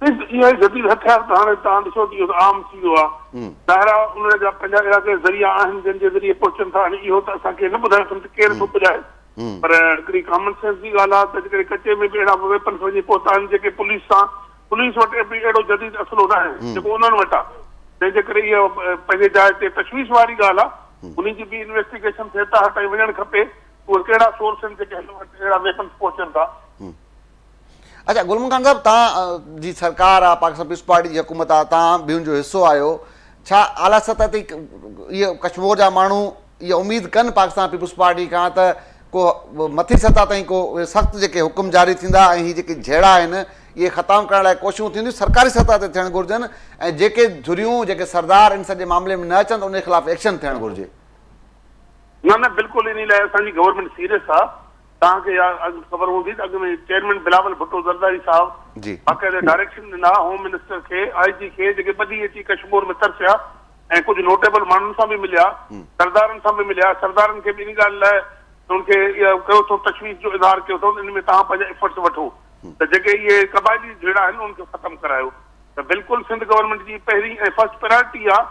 ڏس اهي جديد هٿيار ته هاڻي توهان ڏسو ته اهو ته عام ٿي ويو آهي ظاهر آهي انهن جا پنهنجا اهڙا ڪي ذريعا آهن جن جي ذريعي پهچن ٿا هاڻي اهو ته اسان کي نه ٻڌائي سگهون ته ڪير ٿو پڄائي پر هڪڙي ڪامن سينس جي ڳالهه آهي ته جيڪڏهن ڪچي ۾ به اهڙا ويپنس وڃي پهتا آهن جيڪي پوليس سان پوليس وٽ به اهڙو جديد اسلحو ناهي جيڪو انهن وٽ آهي تنهن جي ڪري اها پنهنجي جاء تي تشويش واري ڳالهه آهي انهي جي به انويسٽيگيشن ٿئي ته تائين وڃڻ کپي اهي ڪهڙا سورس آهن جيڪي هن وٽ اهڙا ويپنس پهچن ٿا. اڇا گل محمد خان صاحب توهان جي سرڪار آهي پاڪستان پيپلز پارٽي جي حڪومت آهي توهان به ان جو حصو آهيو ڇا اعليٰ سطح تي اهي ڪشمور جا ماڻهو اها اميد ڪن پاڪستان پيپلز پارٽي کان ته ڪو مٿي سطح تائين ڪو سخت جيڪي حڪم جاري ٿيندا ۽ هي جيڪي جهيڙا آهن اهي ختم ڪرڻ لاء ڪوششون ٿينديون سرڪاري سطح تي ٿيڻ گهرجن ۽ جيڪي ڌريون جيڪي سردار ان سڄي معاملي ۾ نه اچن ته ان جي خلاف ايڪشن ٿيڻ گهرجي. نه نه بلڪل انهي لاء اسان جي گورنمينٽ سيريس آ توهان کي اها اڳ خبر هوندي ته اڳ ۾ چيئرمين بلاول ڀٽو زرداري صاحب باقاعده ڊائريڪشن ڏنا هوم منسٽر کي آء جي کي جيڪي ٻه ڏينهن اچي ڪشمور ۾ ترسيا ۽ ڪجهه نوٽيبل ماڻهن سان به مليا، سردارن سان به مليا، سردارن کي به ان ڳالهه لاء انهن کي اها ڪيو اٿئون تشويش جو اظهار ڪيو اٿئون ته ان ۾ توهان پنهنجا ايفرٽس وٺو ته جيڪي اهي قبائلي جهيڙا آهن انهن کي ختم ڪرايو ته بلڪل سنڌ گورنمينٽ جي پهرين ۽ فرسٽ پرائرٽي آهي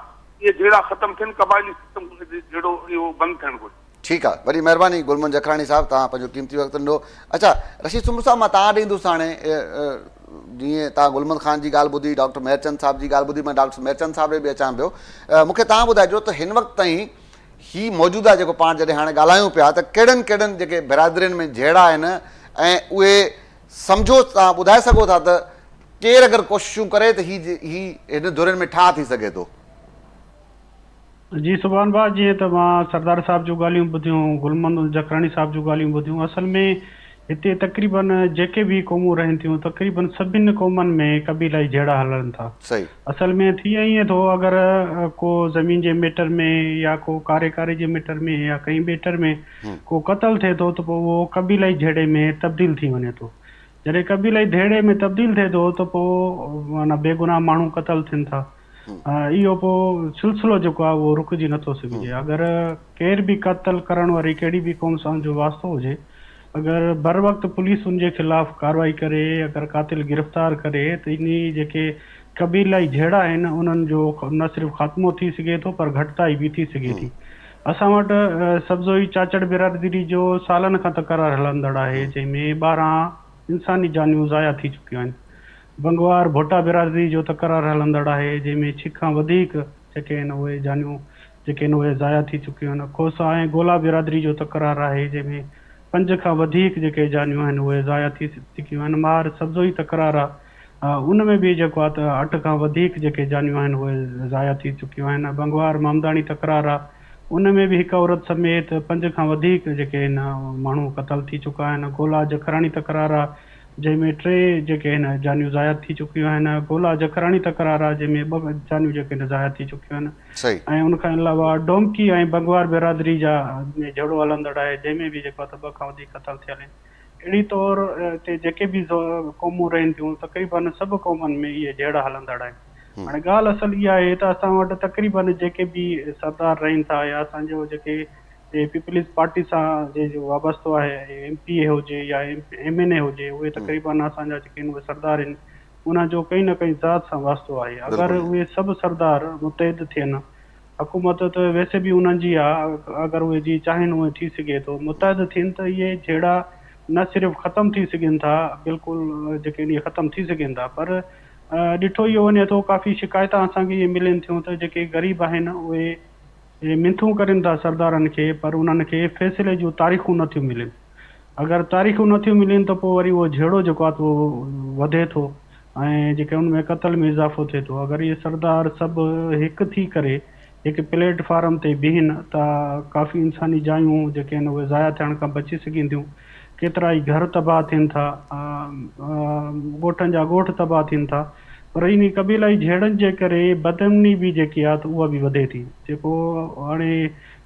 اهي جهيڙا ختم ٿين قبائلي سسٽم جهيڙو اهو بند ٿيڻ گهرجي. ٺيڪ آ وڏي مهرباني گل محمد جکراڻي صاحب توهان پنهنجو قيمتي وقت ڏنو اڇا رشيد سومرو صاحب مان توهان ڏي ايندس هاڻي جيئن توهان گل محمد خان جي ڳالهه ٻڌي ڊاڪٽر مهر چند صاحب جي ڳالهه ٻڌي مان ڊاڪٽر مهر چند صاحب ڏي به اچان پيو مون کي توهان ٻڌائجو ته هن وقت تائين هي موجوده جيڪو پاڻ جڏهن هاڻي ڳالهايون پيا ته ڪهڙن ڪهڙن جيڪي برادرين ۾ جهيڙا آهن ۽ اهي سمجهو توهان ٻڌائي سگهو ٿا ته ڪير اگر ڪوششون ڪري ته هي هي هن ڌرين ۾ ٺاهه ٿي سگهي ٿو. جي سبحان ڀاء جيئن ته مان سردار صاحب جون ڳالهيون ٻڌيون گل محمد جکراڻي صاحب جون ڳالهيون ٻڌيون اصل ۾ هتي تقريبن جيڪي به قومون رهن ٿيون تقريبن سڀن قومن ۾ قبيلائي جهيڙا هلن ٿا صحيح. اصل ۾ ٿي ائين ٿو اگر ڪو زمين جي ميٽر ۾ يا ڪو ڪاري ڪاري جي ميٽر ۾ يا ڪنهن ٻيٽر ۾ ڪو قتل ٿئي ٿو ته پوء اهو قبيلائي جهيڙي ۾ تبديل ٿي وڃي ٿو جڏهن قبيلائي جهيڙي ۾ تبديل ٿئي ٿو ته پوء معنيٰ بيگناهه ماڻهو قتل ٿين ٿا اهو پوء سلسلو جيڪو آهي اهو رڪجي نٿو سگهجي. اگر ڪير به قتل ڪرڻ واري ڪهڙي به قوم سان جو واسطو هجي اگر بروقت پوليس ان جي خلاف ڪارروائي ڪري اگر قاتل گرفتار ڪري ته انهي جيڪي قبيلائي جهيڙا آهن انهن جو نه صرف خاتمو ٿي سگهي ٿو پر گهٽتائي به ٿي سگهي ٿي. اسان وٽ سبزوئي چاچڙ برادري جو سالن کان تڪرار هلندڙ آهي جنهن ۾ 12 انساني جانيون ضايع ٿي چڪيون آهن. بنگوار ڀوٽا برادري جو تڪرار هلندڙ آهي جنهن ۾ ڇهه کان وڌيڪ جيڪي آهن اهي جانيون جيڪي آهن اهي ضايع ٿي چڪيون آهن کوسا ۽ گولا برادري جو تڪرار آهي جنهن ۾ پنج کان وڌيڪ جيڪي جانيون آهن اهي ضايع ٿي چڪيون آهن مار سبزوئي تڪرار آهي ان ۾ به جيڪو آهي ته اٺ کان وڌيڪ جيڪي جانيون آهن اهي ضايع ٿي چڪيون آهن بنگوار مامداڻي تڪرار آهي ان ۾ به هڪ عورت سميت پنج کان وڌيڪ جيڪي آهن ماڻهو قتل ٿي چڪا آهن گولا جکراڻي تڪرار آهي. جنهن ۾ ٽي جيڪي آهن جانيون ضايع ٿي چڪيون آهن، گولا جکراڻي تڪرار آهي جنهن ۾ ٻه جانيون جيڪي آهن ضايع ٿي چڪيون آهن ۽ ان کان علاوه ڊومڪي ۽ بنگوار برادري جا ۾ جهيڙو هلندڙ آهي جنهن ۾ به جيڪو آهي ته ٻه کان وڌيڪ قتل ٿيل آهن. اهڙي طور هتي جيڪي به قومون رهن ٿيون تقريبن سڀ قومن ۾ اهي جهيڙا هلندڙ آهن. هاڻي ڳالهه اصل اها آهي ته اسان وٽ تقريبن جيڪي به سردار رهن ٿا يا اسان جو جيڪي پيپلز پارٽي سان جي جو وابستو آهي ايم پي اي هجي يا ايم اين اي هجي اهي تقريبن اسان جا جيڪي اهي سردار آهن انهن جو ڪنهن نه ڪنهن ذات سان واسطو آهي اگر اهي سڀ سردار متحد ٿين حڪومت ته ويسي به انهن جي آهي اگر اهي جي چاهين اهي ٿي سگهي ٿو متحد ٿين ته اهي جهيڙا نه صرف ختم ٿي سگهن ٿا بلڪل جيڪي اهي ختم ٿي سگهن ٿا پر ڏٺو اهو وڃي ٿو ڪافي شڪايتان اسان کي اهي ملن ٿيون ته جيڪي غريب آهن اهي اهي منٿون ڪرين ٿا سردارن کي پر انهن کي فيصلي جون تاريخون نه ٿيون ملن. اگر تاريخون نه ٿيون ملين ته پوء وري اهو جهيڙو جيڪو آهي اهو وڌي ٿو ۽ جيڪي ان ۾ قتل ۾ اضافو ٿئي ٿو. اگر اهي سردار سڀ هڪ ٿي ڪري هڪ پليٽ فارم تي بيهن ته ڪافي انساني جايون جيڪي آهن اهي ضايع ٿيڻ کان بچي سگهين ٿيون. ڪيترائي گهر تباهه ٿين ٿا، ڳوٺن جا ڳوٺ تباهه ٿين ٿا پر انهي قبيلائي جهيڙن جي ڪري بدامني به جيڪي آهي ته اها به وڌي ٿي. جيڪو هاڻي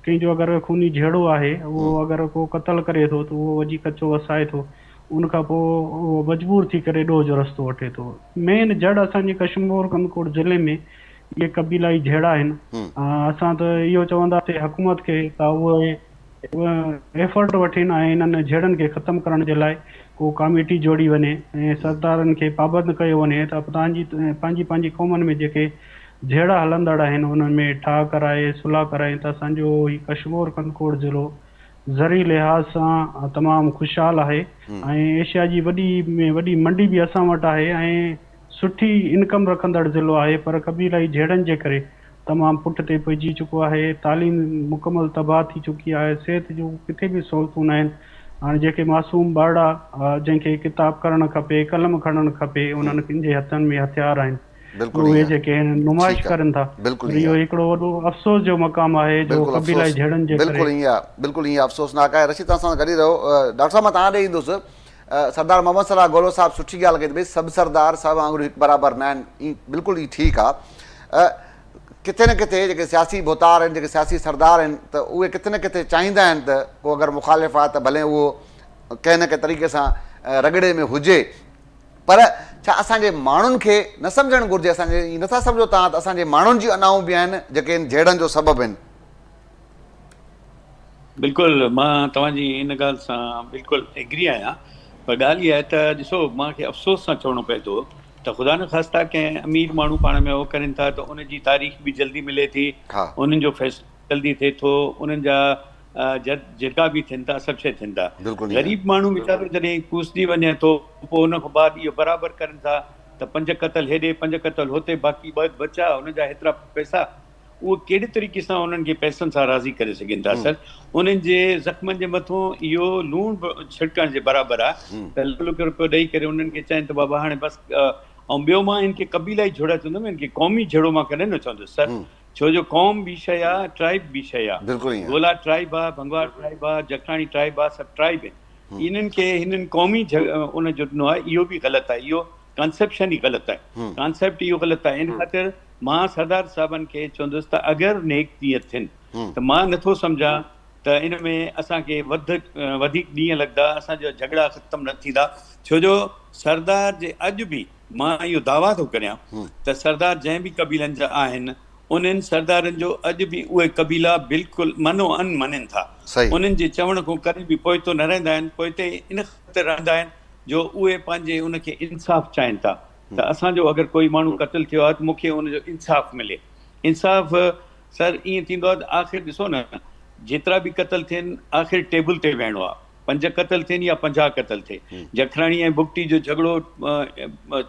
ڪنهن جو اگر خوني جهيڙو آهي اهو اگر ڪو قتل ڪري ٿو ته اهو وڃي ڪچو وسائي ٿو ان کان پوء اهو مجبور ٿي ڪري ڏوهه جو رستو وٺي ٿو. مين جڙ اسان جي ڪشمور ڪنڌڪوٽ ضلعي ۾ اهي قبيلائي جهيڙا آهن. اسان ته اهو چونداسين حڪومت کي ته اهي ايفرٽ وٺين ۽ انهن جهيڙن کي ختم ڪرڻ جي لاء ڪو ڪاميٽي جوڙي وڃي ۽ سردارن کي پابند ڪيو وڃي ته پنهنجي پنهنجي قومن ۾ جيڪي جهيڙا هلندڙ آهن انهن ۾ ٺاهه ڪرائي صلح ڪرائين ته اسان جو هي ڪشمور ڪنڌڪوٽ ضلعو زرعي لحاظ سان تمام خوشحال آهي ۽ ايشيا جي وڏي ۾ وڏي منڊي به اسان وٽ آهي ۽ سٺي انڪم رکندڙ ضلعو آهي پر قبيلائي جهيڙن جي ڪري تمام پٺ تي پئجي چڪو آهي، تعليم مڪمل تباهه ٿي چڪي آهي، صحت جون ڪٿي به سهولتون ناهن، هاڻي جيڪي معصوم ٻارڙا جنهن کي ڪتاب ڪرڻ کپي، قلم کڻڻ کپي انهن جي هٿن ۾ هٿيار آهن اهي جيڪي آهن نمائش ڪرن ٿا پر اهو هڪڙو وڏو افسوس جو مقام آهي جو قبيلائي جهيڙن جي ڪري. بلڪل ائين آهي بلڪل ائين افسوسناڪ آهي رشيد توهان سان گڏ ئي رهو ڊاڪٽر صاحب مان توهان ڏي ايندس سردار محمد صلاح گولو صاحب سٺي ڳالهه ڪئي ته ڀئي سڀ سردار سڀ آڱريون هڪ برابر نه آهن ائين بلڪل ئي ٺيڪ آ ڪٿي نه ڪٿي جيڪي سياسي ڀوتار آهن جيڪي سياسي سردار آهن ته اهي ڪٿي نه ڪٿي چاهيندا آهن ته ڪو اگر مخالف آ ته ڀلي اهو ڪنهن نه ڪنهن طريقي سان رڳڙي ۾ هجي پر ڇا اسان جي ماڻهن کي نه سمجهڻ گهرجي اسان جي ائين نٿا سمجهو تان ته اسان جي ماڻهن جون انائون به آهن جيڪي ان جهيڙن جو سبب آهن. بلڪل مان توهان جي ان ڳالهه سان بلڪل ايگري آهيان پر ڳالهه اها آهي ته ڏسو مان کي افسوس سان چوڻو پئي ٿو ته خدا نخواسته ڪنهن امير ماڻهو پاڻ ۾ اهو ڪرين ٿا ته ان جي تاريخ به جلدي ملي ٿي انهن جو فيصلو جلدي ٿئي ٿو انهن جا جج جرڳا به ٿين ٿا سڀ شيء ٿين ٿا غريب ماڻهو ويچارو جڏهن ڪوسجي وڃي ٿو پوء ان کان بعد اهو برابر ڪرين ٿا ته پنج قتل هيڏي پنج قتل هتي باقي ٻه بچا انهن جا هيترا پئسا اهو ڪهڙي طريقي سان انهن کي پئسن سان راضي ڪري سگهن ٿا سر انهن جي زخمن جي مٿون اهو لوڻ به ڇڙڪڻ جي برابر آهي ته لک لک روپيو ڏئي ڪري انهن کي چين ته بابا هاڻي بس ۽ ٻيو مان ان کي قبيلائي جهيڙا چوندم ان کي قومي جهيڙو مان ڪڏهن نه چوندس سر ڇو جو قوم ٻي شيء آهي ٽرائب ٻي شيء آهي گولا ٽرائب آهي ڀنگوار ٽرائب آهي جکراڻي ٽرائب آهي سڀ ٽرائب آهن انهن کي هنن قومي ان جو ڏنو آهي اهو به غلط آهي اهو ڪانسيپشن ئي غلط آهي ڪانسيپٽ اهو غلط آهي ان خاطر مان سردار صاحبن کي چوندس ته اگر نيڪ نيت ٿين ته مان نٿو سمجهان ته ان ۾ اسان کي وڌ وڌيڪ ڏينهن لڳندا اسان جا جهڳڙا ختم نه ٿيندا ڇو جو سردار جي اڄ به مان اهو دعويٰ ٿو ڪريان ته سردار جنهن به قبيلن جا آهن انهن سردارن جو اڄ به اهي قبيلا بلڪل من و عن مڃين ٿا انهن جي چوڻ کان ڪڏهن به پوئتو نه رهندا آهن پوئتي ان خاطر رهندا آهن جو اهي پنهنجي ان کي انصاف چاهين ٿا ته اسان جو اگر ڪوئي ماڻهو قتل ٿيو آهي ته مون کي ان جو انصاف ملي. انصاف سر ائين ٿيندو آهي ته آخر ڏسو نه جيترا به قتل ٿين آخر ٽيبل تي ويهڻو آهي. پنج قتل ٿين يا 50 قتل ٿئي. جکراڻي ۽ بگٽي جو جهڳڙو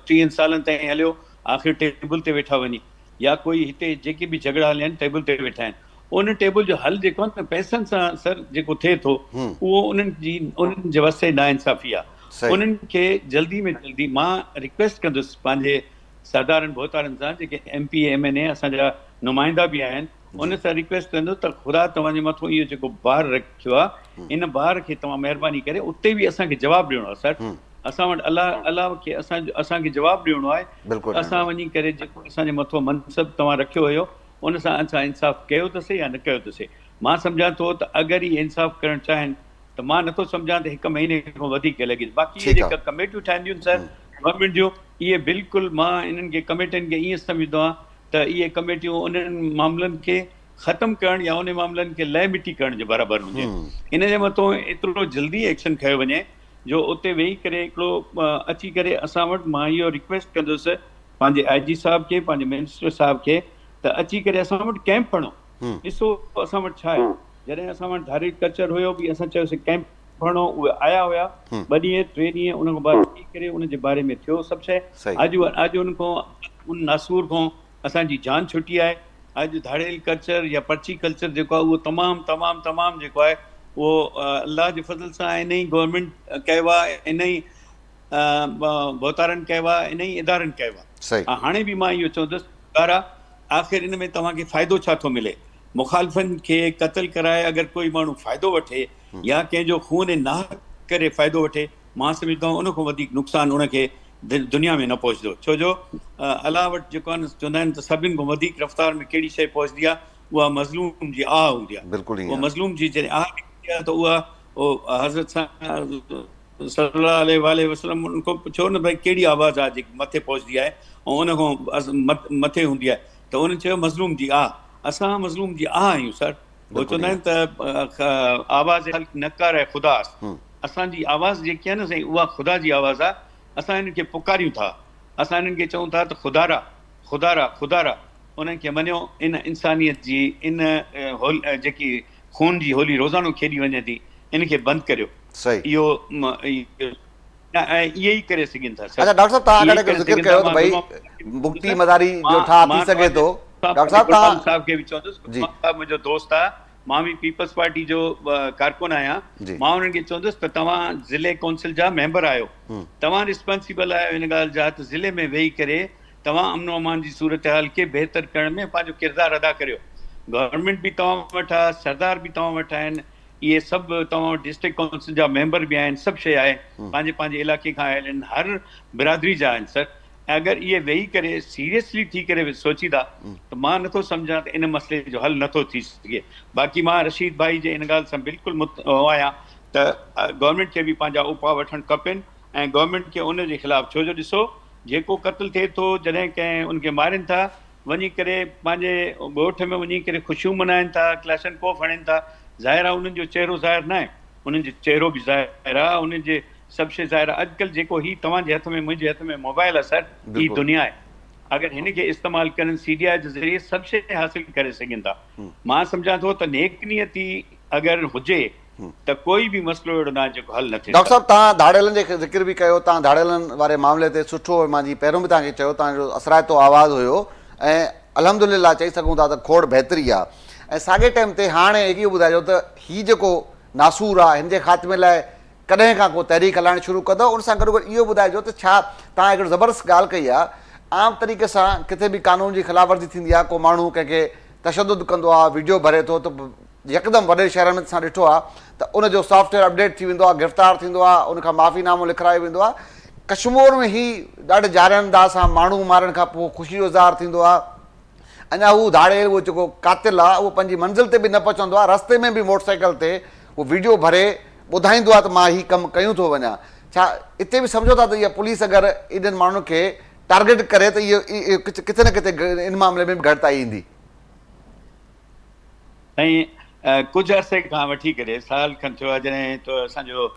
ٽيهن سالن تائين هليو آخر ٽيبل تي ويٺا وڃي يا ڪوئي هتي جيڪي به جهڳڙا هليا آهن ٽيبل تي ويٺا آهن. ان ٽيبل جو حل جيڪو آهي نه پئسن سان سر جيڪو ٿئي ٿو اهو انهن جي انهن جي وس جي ناانصافي آهي انهن کي جلدي ۾ جلدي مان رڪويسٽ ڪندس پنهنجي سردارن ڀوتارن سان جيڪي M P A M N A اسان جا نمائندا به آهن ان سان رڪويسٽ ڪندس ته خدا توهان جي مٿو اهو جيڪو بار رکيو آهي ان بار کي توهان مهرباني ڪري اتي به اسان کي جواب ڏيڻو آهي سر. اسان وٽ الله الله کي اسان اسان کي جواب ڏيڻو آهي ته اسان وڃي ڪري جيڪو اسان جي مٿو منصب توهان رکيو هيو ان سان اسان انصاف ڪيو ته سهي يا نه ڪيو ته سهي. مان سمجهان ٿو ته اگر اهي انصاف ڪرڻ چاهين ته مان نٿو سمجهان ته هڪ مهيني کان وڌيڪ لڳي. باقي اهي جيڪا ڪميٽيون ٺاهينديون سر گورنمينٽ جون اهي بلڪل مان انهن کي ڪميٽين کي ائين سمجهندو آهيان ته اهي ڪميٽيون انهن معاملن کي ختم ڪرڻ يا انهن معاملن کي لئه مٽي ڪرڻ جي برابر هجي. ان جي مٿو ايترو جلدي ايڪشن کنيو وڃي جو اتي ويهي ڪري هڪڙو اچي ڪري اسان وٽ مان اهو ريڪويسٽ ڪندس پنهنجي آء جي صاحب کي پنهنجي منسٽر صاحب کي ته اچي ڪري اسان وٽ ڪئمپ هڻو ڏسو اسان وٽ ڇا آهي جڏهن اسان وٽ ڌاري ڪلچر هيو به اسان چيوسي ڪئمپ هڻو اهي آيا هيا ٻه ڏينهن ٽي ڏينهن ان کان بعد اچي ڪري ان جي باري ۾ ٿيو سڀ شيء اڄ اڄ ان کان ان ناسور کان اسان جي جان ڇٽي آهي اڄ ڌاڙيل ڪلچر يا پرچي ڪلچر جيڪو آهي اهو تمام تمام تمام جيڪو آهي اهو الله جي فضل سان ان ئي گورنمينٽ ڪيو آهي ان ئي ڀوتارن ڪيو آهي ان ئي ادارن ڪيو آهي هاڻي به مان اهو چوندس ادارا آخر ان ۾ توهان کي فائدو ڇا ٿو ملي مخالفن کي قتل ڪرائي اگر ڪوئي ماڻهو فائدو وٺي يا ڪنهن جو خون ناحق ڪري فائدو وٺي مان سمجهندو آهيان ان کان وڌيڪ نقصان ان کي دنيا ۾ نه پهچندو ڇو جو الله وٽ جيڪو آهي نه چوندا آهن ته سڀن کان وڌيڪ رفتار ۾ ڪهڙي شيء پهچندي آهي اها مظلوم جي آهه هوندي آهي بلڪل اها مظلوم جي جڏهن آهه نڪرندي آهي ته اها حضرت صلي الله عليه واٰله وسلم ان کان پڇيو نه ڀئي ڪهڙي آواز آهي جيڪي مٿي پهچندي آهي ۽ ان کان مٿي هوندي آهي ته انهن چيو مظلوم جي آهه اسان مظلوم جي آهه آهيون سر هو چوندا آهن ته آواز خلق نڪاره خدا است اسان جي آواز جيڪي آهي نه سائين اها خدا جي آواز آهي اسان انهن کي پڪاريون ٿا اسان انهن کي چئون ٿا ته خدارا خدارا خدارا انهن کي مڃو ان انسانيت جي ان جيڪي خون جي هولي روزانو کيڏي وڃي ٿي ان کي بند ڪريو اهو اهي ئي ڪري سگهن ٿا اچا ڊاڪٽر صاحب توهان اڳ ذڪر ڪيو ته ڀئي بگٽي مزاري جو ٺاهه ٿي سگهي ٿو ڊاڪٽر صاحب توهان صاحب کي به چوندس غلام صاحب منهنجو دوست آهي مان به پيپلز پارٽي جو ڪارڪن آهيان مان انهن کي چوندس ته توهان ضلعي ڪونسل جا ميمبر آهيو توهان ريسپانسيبل آهيو ان ڳالهه جا ته ضلعي ۾ ويهي ڪري توهان امن و امان جي صورتحال کي بهتر ڪرڻ ۾ پنهنجو ڪردار ادا ڪريو گورنمينٽ به توهان وٽ آهي سردار به توهان وٽ آهن اهي سڀ توهان وٽ ڊسٽرڪٽ ڪائونسل جا ميمبر به آهن سڀ شيء آهي پنهنجي پنهنجي علائقي کان آيل آهن هر برادري جا آهن سر ۽ اگر اهي ويهي ڪري سيريسلي ٿي ڪري سوچيندا ته مان نٿو سمجهان ته ان مسئلي جو حل نٿو ٿي سگهي باقي مان رشيد ڀائي جي ان ڳالهه سان بلڪل متفق آهيان ته گورنمينٽ کي به پنهنجا اپاء وٺڻ کپن ۽ گورنمينٽ کي ان جي خلاف ڇو جو ڏسو جيڪو قتل ٿئي ٿو جڏهن ڪنهن ان کي مارين ٿا وڃي ڪري پنهنجي ڳوٺ ۾ وڃي ڪري خوشيون منائن ٿا ڪلاشن ڪوف هڻين ٿا ظاهر آهي انهن جو چهرو ظاهر ناهي انهن جو چهرو به ظاهر آهي انهن جي سڀ شيء ظاهر آهي اڄڪلهه جيڪو هي توهان جي هٿ ۾ منهنجي هٿ ۾ موبائل آهي سر هي دنيا آهي اگر هن کي استعمال ڪرن سي ڊي I جي ذريعي سڀ شيء حاصل ڪري سگهن ٿا مان سمجهان ٿو ته نيڪ نيتي اگر هجي ته ڪوئي به مسئلو اهڙو ناهي جيڪو حل نه ٿئي ڊاڪٽر صاحب توهان ڌاڙيلن جي ذڪر به ڪيو توهان ڌاڙيلن واري معاملي تي سٺو مان جي پهريون به توهان کي چيو توهان جو اثرائتو آواز هيو ۽ الحمدلله چئي سگهون ٿا ته کوڙ بهتري آهي ۽ ساڳي ٽائيم تي هاڻي اهو ٻڌائجو ته هي جيڪو ناسور آهي هن جي خاتمي لاء ڪڏهن کان ڪو تحريڪ هلائڻ شروع ڪندؤ؟ ان سان گڏوگڏ اهو ٻڌائجو ته ڇا توهان هڪڙو زبردست ڳالهه ڪئي آهي، عام طريقي سان ڪٿي به قانون جي خلاف ورزي ٿيندي آهي، ڪو ماڻهو ڪنهن کي تشدد ڪندو آهي، وڊيو ڀري ٿو ته يڪدم وڏي شهرن ۾ اسان ڏٺو آهي ته ان جو سافٽ ويئر اپڊيٽ ٿي ويندو آهي، گرفتار ٿيندو آهي، ان کان معافي نامو لکرايو ويندو آهي. ڪشمور ۾ هي ڏاڍي جارحانه انداز سان ماڻهو مارڻ کان پوء خوشي جو اظهار ٿيندو آهي. اڃا هو ڌاڙيل اهو جيڪو قاتل آهي اهو پنهنجي منزل تي به نه پهچندو آهي، رستي ۾ به موٽر سائيڪل تي اهو وڊيو ڀري ٻڌائيندو آهي ته مان هي ڪم ڪيون ٿو وڃان. ڇا اتي به سمجهو ٿا ته اها پوليس اگر ايڏن ماڻهن کي ٽارگيٽ ڪري ته اهو ڪٿي نه ڪٿي ان معاملي ۾ به گهٽتائي ايندي. سائين ڪجهه عرصي کان وٺي ڪري سال کن ٿيو آهي جڏهن ته اسان جو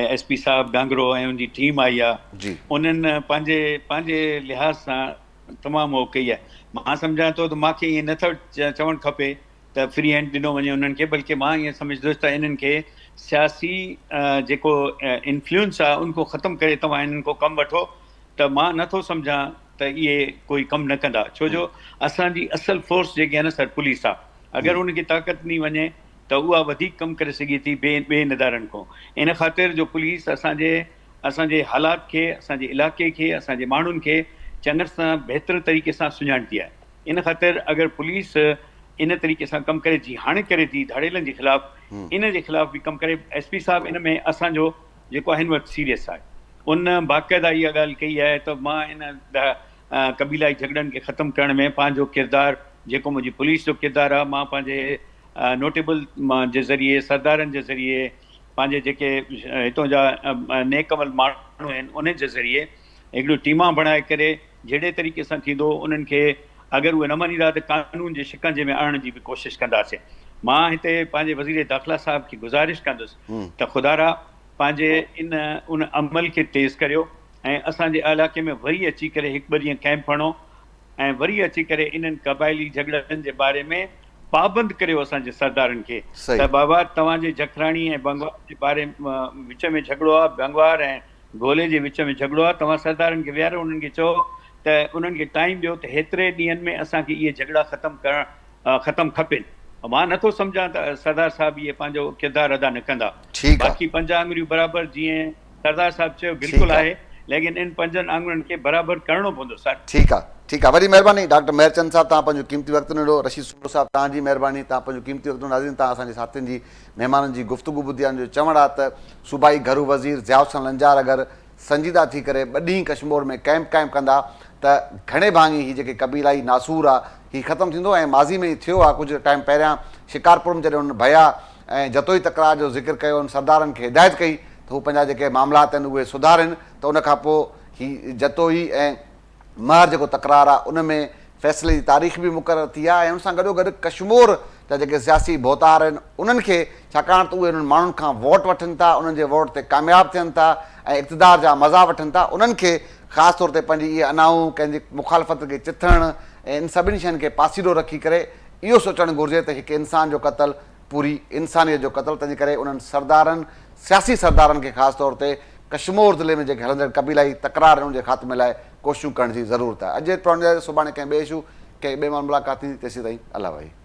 ايس پي صاحب گانگرو ۽ ان جي ٽيم آئي آهي انهن پنهنجي پنهنجي لحاظ سان تمام هو ڪئي آهي مان سمجهان ٿو ته مان کي ائين نٿو چوڻ کپي ته فري هينڊ ڏنو وڃي انهن کي بلڪه مان ائين سمجهندس ته انهن کي سياسي جيڪو انفلوئنس آهي ان کان ختم ڪري توهان انهن کان ڪم وٺو ته مان نه ٿو سمجهان ته اهي ڪوئي ڪم نه ڪندا ڇو جو اسان جي اصل فورس جيڪي آهي نه سر پوليس آهي اگر ان کي طاقت ڏني وڃي ته اها وڌيڪ ڪم ڪري سگهي ٿي ٻين ادارن کان ان خاطر جو پوليس اسان جي اسان جي حالات کي اسان جي علائقي کي اسان جي ماڻهن کي چڱر سان بهتر طريقي سان سڃاڻندي آهي ان خاطر اگر پوليس ان طريقي سان ڪم ڪري جي هاڻي ڪري ٿي ڌاڙيلن جي خلاف ان جي خلاف به ڪم ڪري ايس پي صاحب ان ۾ اسان جو جيڪو آهي هن وقت سيريس آهي ان باقاعده اها ڳالهه ڪئي آهي ته مان ان قبيلائي جهڳڙن کي ختم ڪرڻ ۾ پنهنجو ڪردار جيڪو منهنجي پوليس جو ڪردار آهي مان پنهنجي نوٽيبل جي ذريعي سردارن جي ذريعي پنهنجي جيڪي هتون جا نيڪ عمل ماڻهو آهن انهن جي ذريعي هڪڙيون ٽيمان بڻائي ڪري جهڙي طريقي سان ٿيندو انهن کي اگر اهي نه مڃيندا ته قانون جي شڪنجي ۾ آڻڻ جي به ڪوشش ڪنداسين مان هتي پنهنجي وزير داخلا صاحب کي گذارش ڪندس ته خدارا پنهنجي ان ان عمل کي تيز ڪريو ۽ اسان جي علائقي ۾ وري اچي ڪري هڪ ٻه ڏينهن ڪئمپ هڻو ۽ وري اچي ڪري انهن قبائلي جهڳڙن جي باري ۾ پابند ڪريو اسان جي سردارن کي ته بابا توهان جي جکراڻي ۽ بنگوار جي باري وچ ۾ جهڳڙو آهي بنگوار ۽ گولي جي وچ ۾ جهڳڙو آهي توهان سردارن کي ويهاريو انهن کي چئو ته انهن کي ٽائيم ڏيو ته هيتري ڏينهن ۾ اسان کي اهي جهڳڙا ختم ڪرڻ ختم کپين مان نٿو سمجهان ته سردار صاحب اهي پنهنجو ڪردار ادا نه ڪندا ٺيڪ آ. باقي پنج آڱريون برابر جيئن سردار صاحب چيو ٺيڪ بلڪل آ. آهي ليڪن ان پنجن آڱرين کي برابر ڪرڻو پوندو سر. ٺيڪ آ ٺيڪ آ وڏي مهرباني ڊاڪٽر مهر چند صاحب توهان پنهنجو قيمتي وقت ڏنو رشيد سومرو صاحب توهان جي مهرباني توهان پنهنجو قيمتي وقت ڏنو ناظرين توهان اسان جي ساٿين جي مهمانن جي گفتگو ٻڌي آ ان جو چوڻ آ ته صوبائي گهرو وزير ضياء حسين لنجار اگر سنجيده ٿي ڪري ٻه ڏينهن ڪشمور ۾ ڪئمپ قائم ڪندا ته گهڻي ڀاڱي هي جيڪي قبيلائي ناسور آ هي ختم ٿيندو ۽ ماضي ۾ ٿيو آ ڪجهه ٽائيم پهريان شڪارپور ۾ جڏهن هن ڀيا ۽ جتوئي تڪرار جو ذڪر ڪيو هن سردارن کي هدايت ڪئي ته هو پنهنجا جيڪي معاملات آهن اهي سڌارين ته ان کان پوء هي جتوئي ۽ مهر جيڪو تڪرار آهي ان ۾ فيصلي جي تاريخ به مقرر ٿي آهي ۽ ان سان گڏوگڏ ڪشمور جا جيڪي سياسي ڀوتار آهن انهن کي ڇاڪاڻ ته اهي انهن ماڻهن کان ووٽ وٺن ٿا انهن جي ووٽ تي ڪامياب ٿين ٿا ۽ اقتدار جا مزا وٺن ٿا انهن کي خاص طور تي پنهنجي اهي انائون ڪنهن جي مخالفت کي چٿڻ ۽ ان سڀني شين کي پاسيرو رکي ڪري اهو سوچڻ گهرجي ته هڪ انسان جو قتل پوري انسانيت جو قتل تنهنجي ڪري انهن سردارن سياسي سردارن کي خاص طور تي ڪشمور ضلعي ۾ جيڪي هلندڙ قبيلائي تڪرار آهن ان جي خاتمي لاء ڪوششون ڪرڻ جي ضرورت آهي. اڄ جي پروگرام جي سڀاڻي ڪنهن ٻئي اشو ڪنهن ٻئي مهل ملاقات ٿيندي تيسين تائين الله وحي.